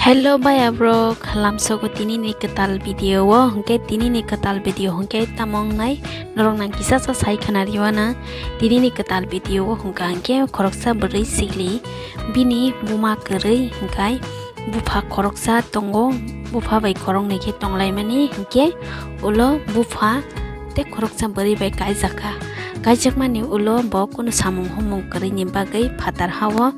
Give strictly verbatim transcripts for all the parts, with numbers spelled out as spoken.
Hello baya bro, khalamsogo tinini kwtal video o, hwnkhe tinini kwtal video hwnkhe tamo wngnai, norok nang kisa sa sai khwna riwana. Tinini kwtal video o hwnkha hwnkhe khoroksa bwrwi sikli, bini buma kwrwi hwnkhe bupha khoroksa tongo, bupha bai khoroknwi khe tonglaimani, hwnkhe ulo bupha tei khoroksa bwrwi bai kaijakha. Kaijakmani ulo bo kunu samung humung kwrwini bagwi phatar hao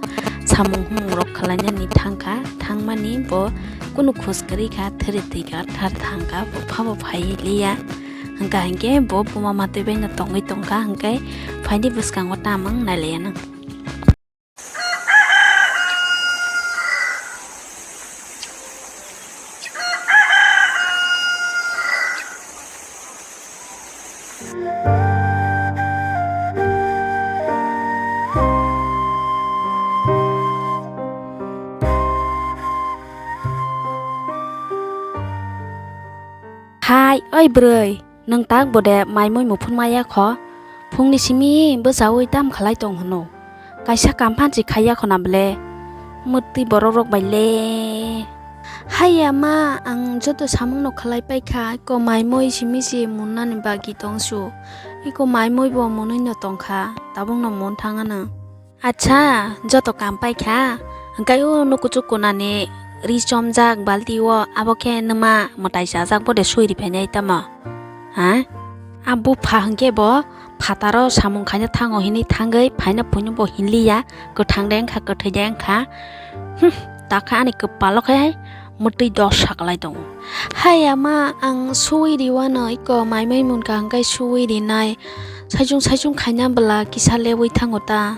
samung humung rok khwlainani thangkha. Thangmani bo kunu khus kwrwi kha, thwrwi twi kha, thar thangkha, bupha bo phai liya. Hwnkha hinkhe bo buma matwi baino tongwi tongkha, hwnkhe phaini bwskango tamang nailaiya nang. Hai, oi bwrwi, nwng tak bo de mai mui muphun maya kho? Phungni simi bwchaui tam khlai tong hwno? Kaisa kamphan si khaiya khona ble, mwtwi borok rok bai le. Haiya ma, ang joto samung no khlai paikha, ko mai moi simi si munnani bagi tongsu. Iko mai moi bo munui no tongkha, tabuk no mun thangano. Acha, joto kam paikha, hwnkhe o nukuchuk kunani ri chomjak balti o, abo khe nwma mwtai chajak bo de sui ri phainai tamo? Ha? A bupha hwnkhe bo phataro samung khaina thango hinwi thangwi phaina phuino bo hinliya, kwthang de wngkha, kwthwi de wngkha. Hmm, takha ani kwpalo khe mwtwi dos saklai tongo. Hai ama, ang sui riwano iko mai mai munkha hwnkhe sui rinai. Saichung saichung khaina bwla kisa lebwi thango ta.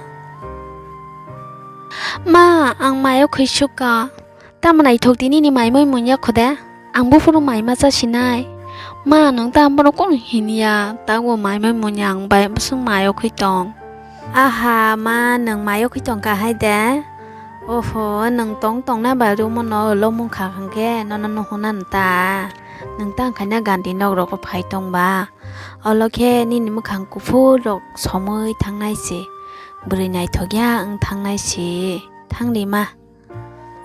Ma, ang mayo khwi sukha. Tamo naithok di nini mai moi munya khode? Ang buphuru mai ma cha sinai. Ma, nwng ta bono kono hinya, tabo mai moi munya ang bai bwswng mayo khwi tong. Aha, ma, nwng mayo khwi tong kha hai de? Oho, nwng tong tongna bai rumo no lomung kha hwnkhe nono nuhuna nta. Nwng ta wngkhaina gandi nok rogo phai tong ba. Olo khe nini mwkhang kuphur rok somwi thangnai se. Bwrwi naithok ya wng thangnai se. Thangdi ma.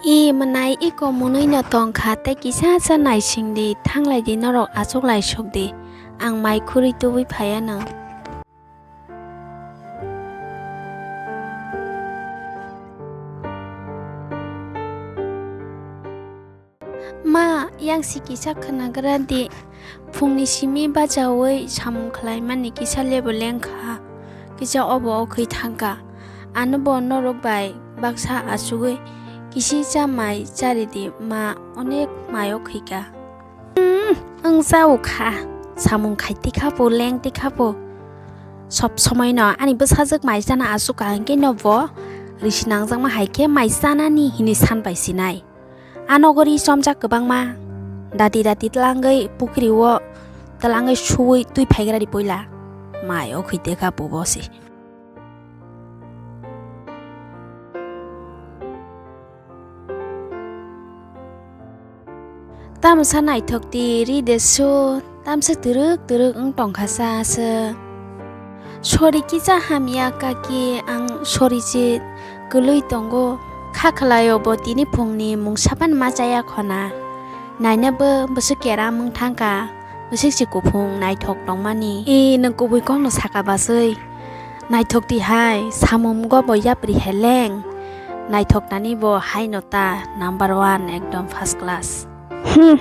I mwnai iko mwnwi no tong kha tei kisa sa naising di, thanglai di norok achuk lai suk di. Ang mai khurui tubui phai ano. Ma, yang si kisa khwnagra di. Phungni simi bachaui samung khlaimani kisa lebo lengkha, kisa obo okhwi thangkha. Ano bo norok bai baksa achugwi kisi cha mai chari di ma, onek mai okhwika. Hmm, wng chao kha, samung khai tikha bo leng tikha bo. Sob somoi no ani bwsajwk mai chana achukha hwnkhe no bo risi nangjakma hai khe mai chanani hinwi san bai sinai. A nogo ri chomjak kwbangma. Dati dati twlangwi pukri o twlangwi suwi twi phaigra di puila. Mai o khwi tekha pubo se. Tamsa naithok di ri de su. Tamsa twrwk twrwk wng tongkha sa se. Sori kisa hamya kaki, ang sori se kwlwi tongo. Kha khlaio bo tini phungni mungsa phano ma chaya khona. Naina bo bwswk keram wng thangkha. Bwswk se kuphung naithok tongmani. E, nwng kubui kokno saka baswi. Naithok di hai, samung go bo yapri heleng. Naithok nani bo haino ta number one, ekdom first class. Hmm,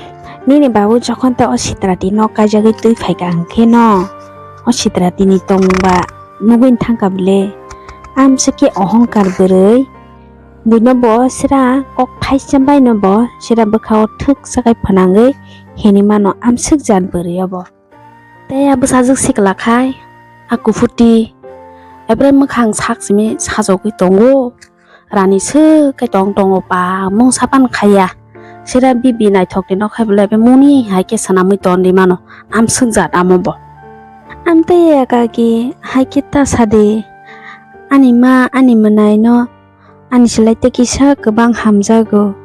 nini babu jokhon tei o sitrati nok kaijagwi twi phaikha hwnkhe no, o sitrati ni tongmung ba nugwi thangkha bwle. Amswk khe ohongkar bwrwi, buino bo sira kok thaisa baino bo sira bwkhao thwk sakai phwnangwi hinwi mano amswk jat bwrwi obo. Tei a bwsajwk sikla khai a kuphuti, ebrai mwkhang sak simi sajogwi tongo. Rani swk khe tong tongo, pa mungsa pan khaiya. Sira bibi naithok ni nok hai bwle bai muni hai khe swnamwi ton di mano. Amswk jat amo bo. Amtwi ya kaki hai khe ta sadi. Ani ma ani mwnai no ani slai tei kisa kwbang hamjago.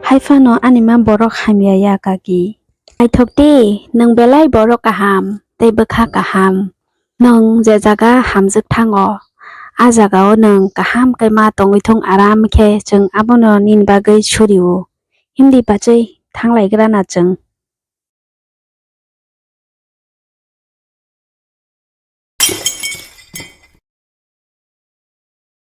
Hai phano ani ma borok hamya ya kaki. Naithok di, nwng belai borok kaham tei bwkha kaham. Nwng je jaga hamjwk thango, a jagao nwng kaham khe ma tongwi thung, aram khe chwng abono nini bagwi suri-o. Himdi bachwi thanglaigrana chwng.